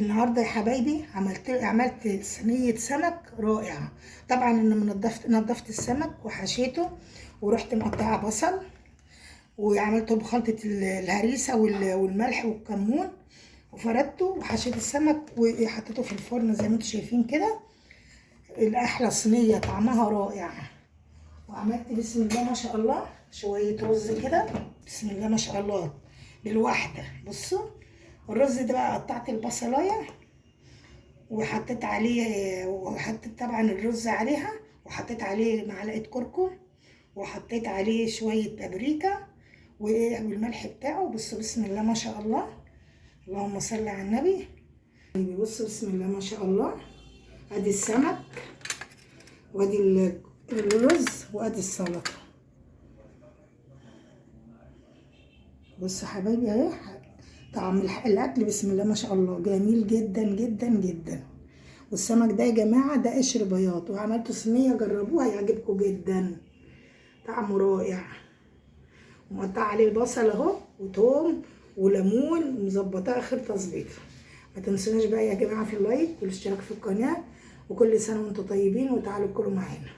النهارده يا حبايبي عملت صينية سمك رائعة. طبعا انا نضفت السمك وحشيته، ورحت مقطعه بصل وعملته بخلطه الهريسه والملح والكمون، وفردته وحشيت السمك وحطيته في الفرن زي ما انتم شايفين كده. الاحلى صينية طعمها رائع. وعملت بسم الله ما شاء الله شوية رز كده، بسم الله ما شاء الله بالواحده. بصوا الرز ده بقى قطعت البصلايه وحطيت عليه، وحطيت طبعا الرز عليها، وحطيت عليه معلقه كركم، وحطيت عليه شوية بابريكا والملح بتاعه. بصوا بسم الله ما شاء الله، اللهم صل على النبي. بصوا بسم الله ما شاء الله، ادي السمك وادي الرز وادي السلطة. بصوا حبايبي اهي طعم الاكل بسم الله ما شاء الله جميل جدا جدا جدا. والسمك ده يا جماعة ده قشر بياض، وعملته صينية جربوها هيعجبكم جدا، طعمه رائع. ومقطع عليه بصل اهو وتوم وليمون، ومظبطاه اخر تظبيط. ما تنسوناش بقى يا جماعة في اللايك والاشتراك في القناة، وكل سنة وانتم طيبين، وتعالوا كلوا معانا.